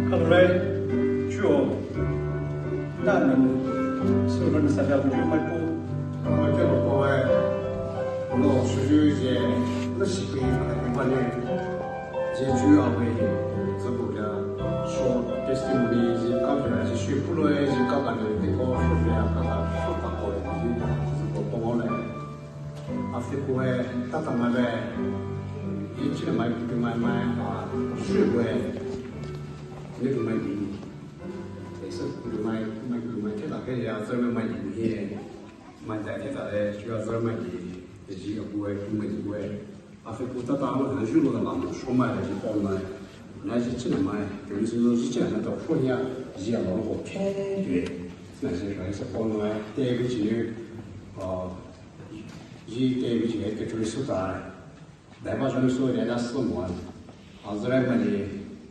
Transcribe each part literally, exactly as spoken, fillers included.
Kalorai chuo nanu sürü nü sada bu mai pu mai ke lo ko ai lo sürü je lo si ke ka ni ba ne je ju a we ze bu ya short testimony je ka ya je shi pu lo ai je ka ka ne de ko short ya ka ka short ta ko ai je ze bu ko le. Afi kue tata mai be, ichi mai kue mai mai a shui kue, ni kue mai bi, esa kue mai mai kue mai teta ke ya zai mai mai bi he, mai zai teta le, shui ya zai mai bi, ji a kue kue mai kue. Afi kue tata mai na shui lo na ba mo shui mai le ji pon mai, na ji chi mai, ke ji ji chi na to shui ya, ji a lo ko ke kue, na ji ka esa pon mai, te kue ji a. Ji te bi ji ke turi su ta. Dai ba jong su de na su mo. Azrai ma ni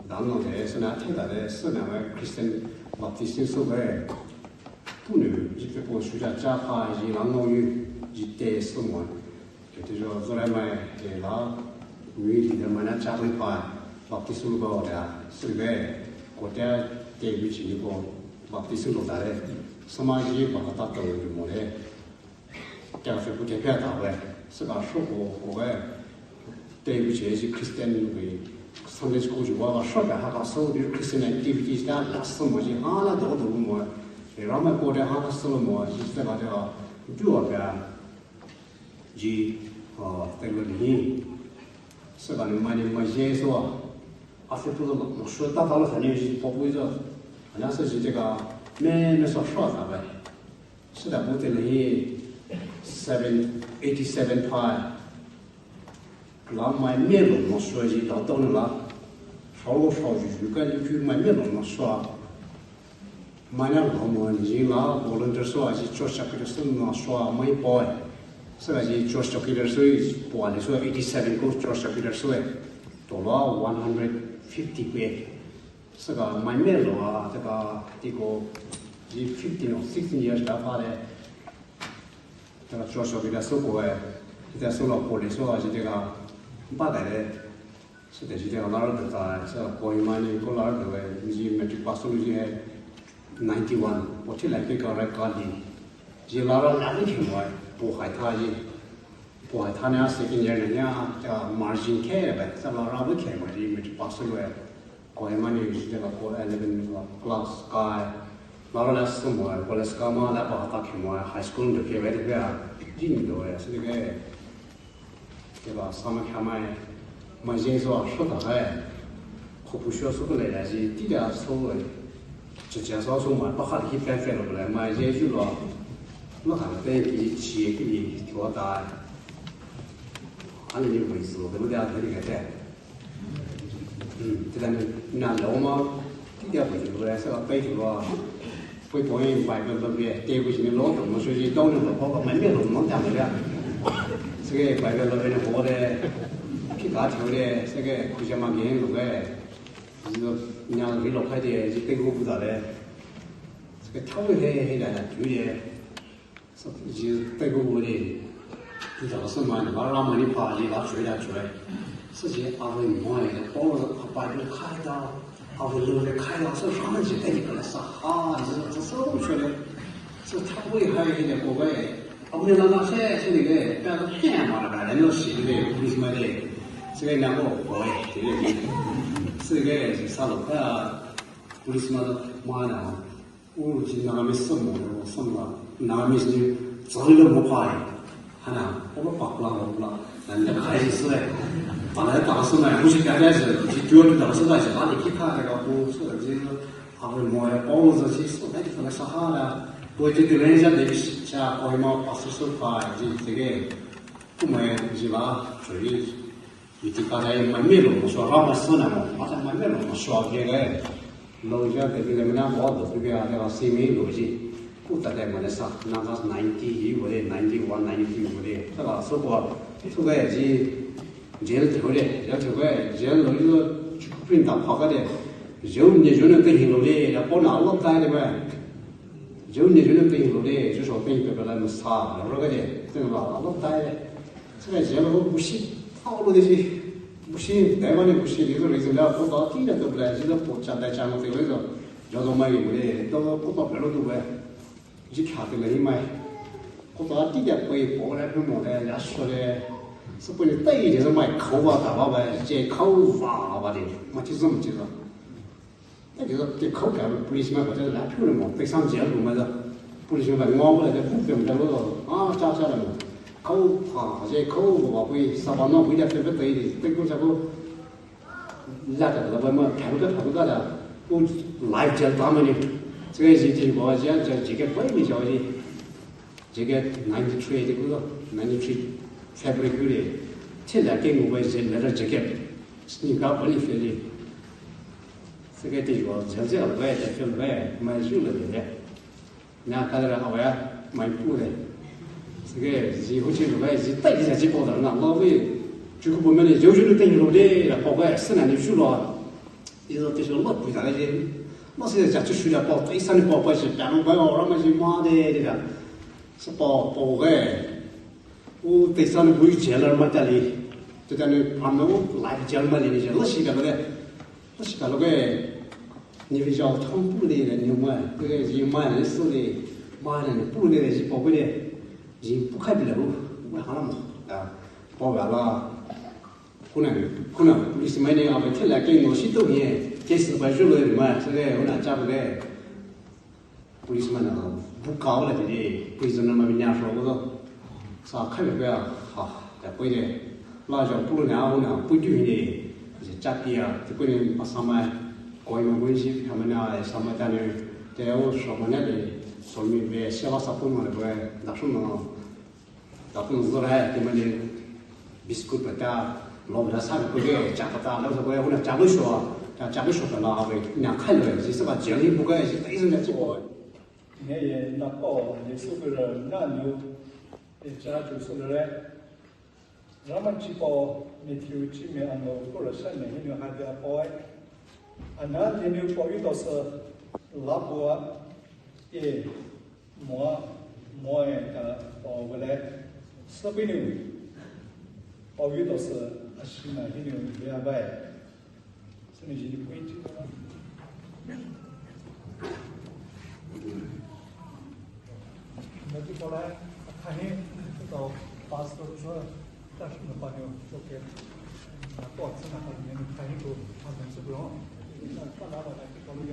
dan no de su na the da de su na ma Christian Baptist su be. Tu ni ji ke po su ja cha pa ji lang no yu ji te su mo. Ke te jo zrai ma de la ni ji de ma na cha pa Baptist su ba de su be. Ko te te bi ji ni ko Baptist su lo da de. Sama ji ba ta to mo de. Te afi kue te pia ta we, se ka sho ko ko we. Te bi che ji Christian we Sunday school ji wa ka sho ka ha ka so di Christian activities ta la so mo ji ha la do do mo. E ra ma ko de ha ka so mo ji se ka de ha ju wa ka ji a te lo ni. Se ka ni ma ni ma je so afi tu lo mo sho ta ta lo sa ni ji po pu zo. Ana se ji de ka me me so sho ta we. Sida bute na hi seven eighty seven pai. La mai me lo no sho ji la to na la. Shao lo shao ju ju ka ju ju mai me lo no sho. Mai na lo mo ji la volunteer so ji church secretary so no sho mai poi. Sida ji church secretary so po le so eighty seven ko church secretary so. To la one hundred fifty pe. Saka mai me lo a, saka tiko ji fifteen or sixteen years da pa le. Saka church of ida so ko e, ida so lo ko le so a ji de ka ba da le. Saka ji de ka lar da ta, saka ko imani ko lar da we, ji matric pass lo ji hai ninety one, po thi lai ke ka rai ka di. Ji lar la ni ke mo, po hai tha ji. Pua thane a second year ne nia, ta margin ke ba, ta la ra bu ke ma ji matric pass lo e. Ko e ma ni ji de la ko eleven class kai. La ra la so mo, college ka ma la pa ta ke mo, high school de ke ba de ba. Ji ni do e, so de ke. Ke ba sa ma ka ma e. Ma je so a so ta e. Ko pu sho so ko le ya ji, ti da so e. Che che so so ma, pa ka ki pe pe lo le, ma je ju lo. Ma ka te ki chi ki ni to ta. Ani ni wei su, de bu de a te ni ka te. Hmm, te da ni na lo ma, ti da bu ju lo sa pe ju lo. Pui pui Bible lo ge, te bu ji ni lo to mo su ji dong ni lo ko ma ni lo mo ta mo ya. Se ge Bible lo ge ni ho de, ki ka chou de, se ge ku ja ma ge lo ge. Ji lo nya lo ri lo kai de, ji te gu bu da de. Se ge tao he he da da ju de. Ji tai gu gu de, tu ta sa ma ni ba ra ma ni pa ji la chui da chui. Sa ji a wei mo e, Paul a pa de kai da, a wei lo de kai da, sa ra ma ji tai ni ka sa ha, ji sa sa chui de. Sa ta wei hai de ko wei. A wei la na se, se ni de, ta he ma da de, no si de, police ma de. Se na ko ko e, de. Se ge sa lo ka, police ma ma na. Ulu ji Nagamese sü mo, sü mo, Nagamese ni tsali lo mo pai. Hana, o ba pakla lo la, nan da kai ji sü. Ba la ta sü na, mu ji ka da ji, ji tu da sü da ji, ba ni ki ka da ga bu sü ji, a mo ya, o ji sü, da ji ka sa ha la. Bo ji de le ja de cha, ko ma pa sü sü pai ji de ge. Ku ma ji la, ji. Iti ka dai mai me lo mo sho ra ma sho na mo, ma ta mai me lo mo sho ge ge. Lou ja de le mena bo do tu ya de si mi lou ji. Ku ta de mo de sa, na ga ninety hi wo de, ninety one, ninety two wo de. Ta ga so ko, so ga ji, jail te ho de, jail te ho, jail lou ji lo, print ta pha ga de. Jail ne jail ne te hi lou de, ya po na lo ta de ba. Jail ne jail ne te hi lou de, ju so pe pe la mo sa, ro ga de, te la lo ta de. 这个节目不是套路的是，不是台湾的不是，你说那种了，不到底的都不来，这个不讲台讲我这个说，要到买有的，都不到别路都不来，你看这个你买，不到底的可以包来很多的，人家说的，是不能等于就是买口啊，干嘛吧，这口啊吧的，没这种这种。 那就是这口干部policeman把这个来骗了嘛，被上街了嘛的，policeman把我过来的不跟着我啊，抓下来嘛，口啊，这口我会啥把那回家分不对的，对公家不，那个老板嘛，看不到看不到的，我来接他们的，这个事情我讲讲几个关系消息。 Jacket ninety three的，ninety three fabric的，这两件我也是leather jacket，你搞不你飞的。这个对我，这这个我也在飞了，买入了的。那看到了，我也买布的。这个以后去了，我也是带一下去包的，那老外就给我们的，有时候等于了的，包括是那里去了。 伊说就是老贵个嘞，老是讲就收了包，第三的包包是白龙包哦，那么是妈的这个，是包包个。我第三的我有钱了嘛家里，就在那旁边我来个钱嘛的，那些老是个了个，老是个了个，你们叫他们不的了，你们这个人嘛人是的，妈的不的了是包不的，人不开不了，我还那么啊，包完了。 Kuna, kuna, policeman ne abai thela ke no shi to he, case ba ju lo ma, sa ke una cha ba ke. Policeman na, bu ka la de, prisoner ma nya ro lo. Sa khai ba ha, ta poi de. La ja pu na, una, pu ju de. Cha pi a, te ko ne pa sa ma, ko ma bu ji, ka ma na, sa ma ta ne, te o so ma na de, so mi be, se la sa pu ma de, da so no. 打工仔来，他们的 biscuit 不打，老不打啥个不给，加不打，老是不要，我那加不说，加加不说的啦，喂，人家看了，是吧？讲你不该，是一直在做。 Nge ye na pao, ye su ke re na nyu, ye cha chu su le. Rama chi pao, Matthew chi me ano ko re sha ne hinu ha dia pao ai. Ana hinu pao yu to se, la pao, ye, Moa, moa e ka pao vele, sapinu. Pao yu to se, ashina hinu vea bai. Sini jini pui chi. Nati pao lai, kahi, to pastor se, 但是呢，把那个做给，啊，多少次呢？把那个开一个，啊，能吃不用。那大老板来去搞那个。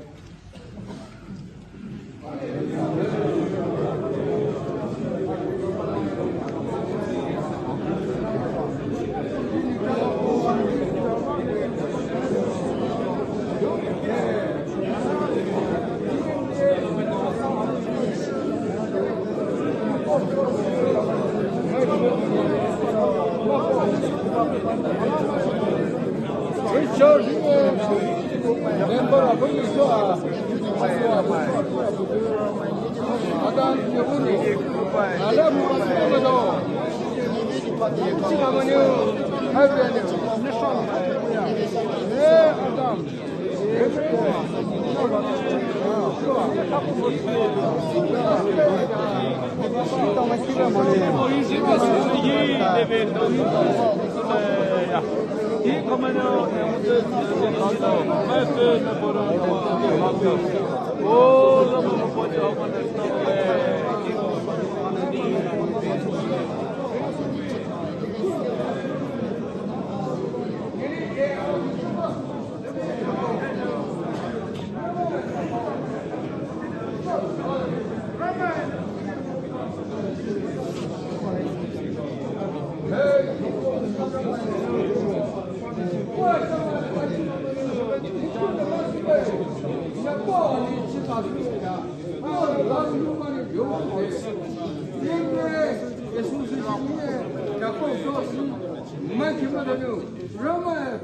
Rama,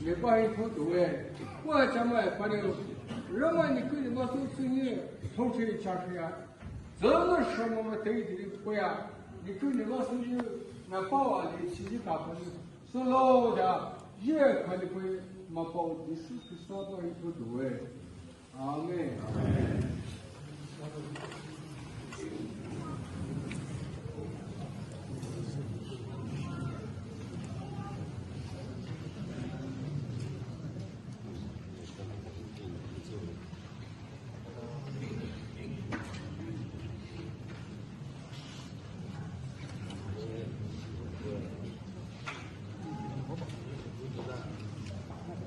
Ne pa hi thotoe, wa chama e pa ne, rama ne ku ne ma su su ne, thong che cha ya. Zama shama ma tei di pa ya, ne ku ne ma su ne, na pa wa le chi ji ka pa ne. So lo da, ye ka le pa ma pa Jisu Krista pa hi thotoe. Amen.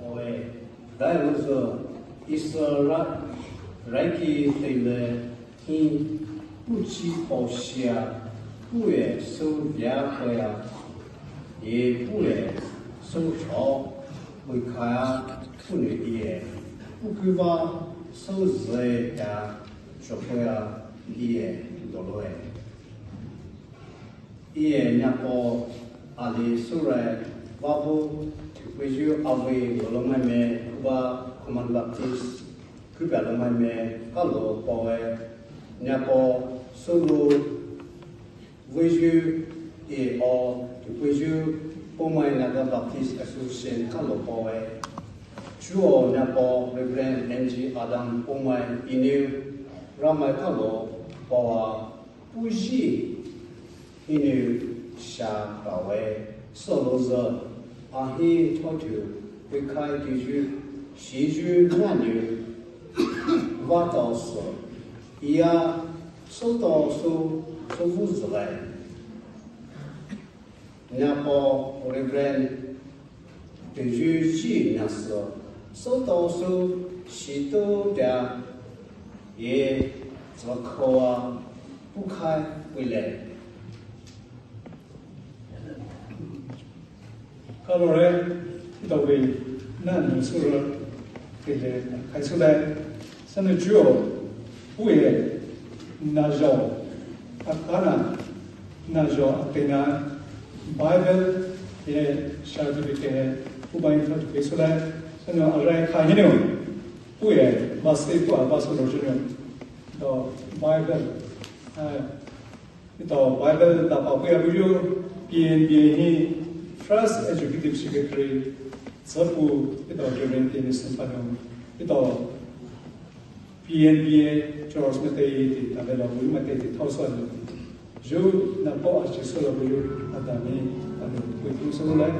Oe, dai lo zo, Israel raiki teile hi, puchi paosia, pue so via koya, e pue so cho, muikaya, pune ie, pukuva so ze ya, chokoya, ie, doloe. Ie nyako ali sure vavo tupuju avi lolo mai me kuba Common Baptist kuba lo mai me kalo pawe nyako sulu vuju e o tupuju Poumai Naga Baptist Association kalo pawe. Chuo nyako Reverend N G Adam Poumai iniu Ramai kalo pawa. Puji iniu sha pawe solozo ahi thotu wikai kiju shiju naniu vataoso iya sotaoso sovuzulai. Nyako Reverend Teju chi nyaso sotaoso shito tea ye zokoa pukai wile. Kalore, itawi, na nusura, kile, kaisule, sanu juo, uye, najo, akana, najo, apena, Bible, ye, certificate, ubain certificate sule, sanu arai kahinu, uye, basi, bua, basu rojinu, do, Bible, eh, Ito Bible ta pa puya buyu P N B A hi First Executive Secretary zapu ito Reverend Dennis Pano. Ito P N B A George Matei ti ta vela buyu Matei ti thausa lo. Ju na po a Jesu lo buyu Adami Pano. Buyu so lai.